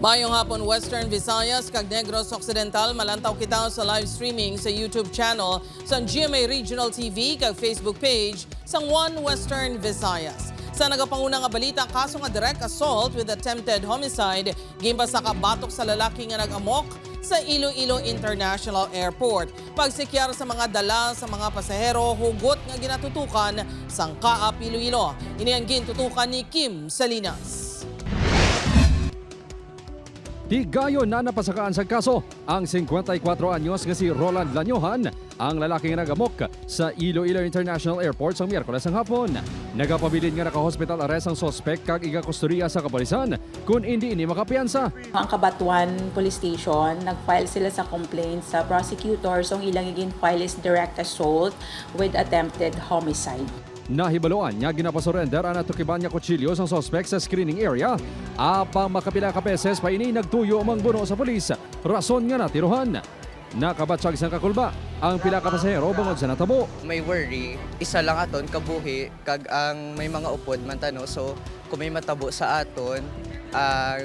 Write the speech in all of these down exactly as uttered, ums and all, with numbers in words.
Maayong hapon, Western Visayas kag Negros Occidental. Malantaw kita sa live streaming sa YouTube channel sang G M A Regional T V kag Facebook page sang One Western Visayas. Sa nagapanguna nga balita, kaso nga direct assault with attempted homicide ginpasaka batok sa lalaki nga nag-amok sa Iloilo International Airport. Pagsikyar sa mga dala sa mga pasahero, hugot nga ginatutukan sang Kaap Iloilo. Ini ang gintutukan ni Kim Salinas. Tigayon na napasakaan sa kaso ang singkwenta y kuwatro anyos nga si Roland Lanyohan, ang lalaki nga nagamok sa Iloilo International Airport sang Miyerkules sang hapon. Nagapabilin nga naka-hospital arrest ang suspek kag igakustodiya sa kapulisan kon indi ini makapiyansa. Ang Cabatuan Police Station, nag-file sila sa complaint sa prosecutor, so ang ilang gin-file is direct assault with attempted homicide. Nahibaluan nga ginapasurrender ang natukiban nga kutsilyo sang suspek sa screening area, apang makapila ka beses pa ini nagtuyo mangbuno sa pulis, rason nga natirohan. Nakabatyag sang kakulba ang pila ka pasahero bangod sa natabo. May worry, isa lang aton kabuhi, kag ang may mga upod man ta, no? So, kung may matabo sa aton, ah,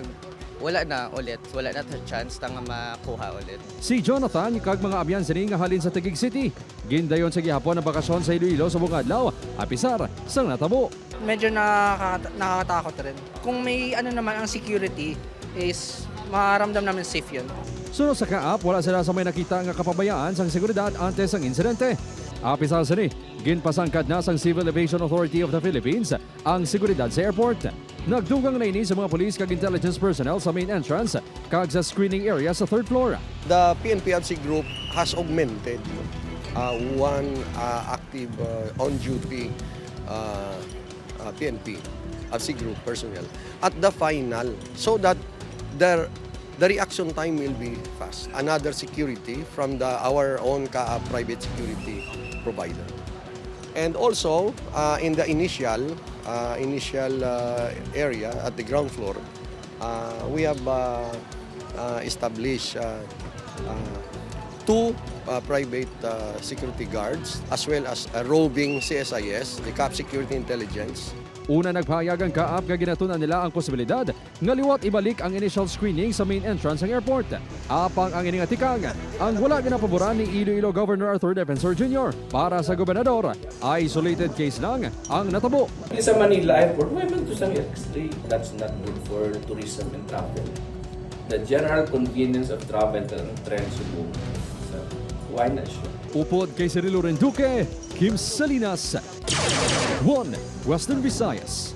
wala na ulit, wala na ta chance ta nga makuha ulit. Si Jonathan kag mga abyan sini nga halin sa Taguig City, gindayon sa gihapon ang bakasyon sa Iloilo subong adlaw, apisar sang natabo. Medyo nakaka-, nakakatakot rin. Kung may ano naman ang security is maramdam namin safe yun. Sunod sa Kaap, wala sila sa may nakita nga kapabayaan sang seguridad antes sang insidente. Apisar sini, ginpasangkad na sang Civil Aviation Authority of the Philippines ang seguridad sa airport. Nagdugang na ini sa mga police kag intelligence personnel sa main entrance kag sa screening area sa third floor. The P N P F C group has augmented, uh, one, uh, active, uh, on-duty, uh, uh, P N P F C group personnel at the final, so that the, the reaction time will be fast. Another security from the, our own ka-, uh, private security provider. And also, uh, in the initial, uh, initial, uh, area at the ground floor, uh, we have, uh, uh, established, uh, uh, two, uh, private, uh, security guards, as well as a roving C S I S, the Kaap Security Intelligence. Una, nagpahayag ang Kaap nga ginatun-an nila ang posibilidad nga liwat ibalik ang initial screening sa main entrance sang airport. Apang ang ini nga tikang ang wala ginapaboran ni Iloilo Governor Arthur Defensor Junior. Para sa gobernador, isolated case lang ang natabo. Sa Manila Airport, why man to sang X-ray? That's not good for tourism and travel. The general convenience of travel, ang tren Cebu, so, why not siya? Upod kay Cirilo Renduque, Kim Salinas, One Western Visayas.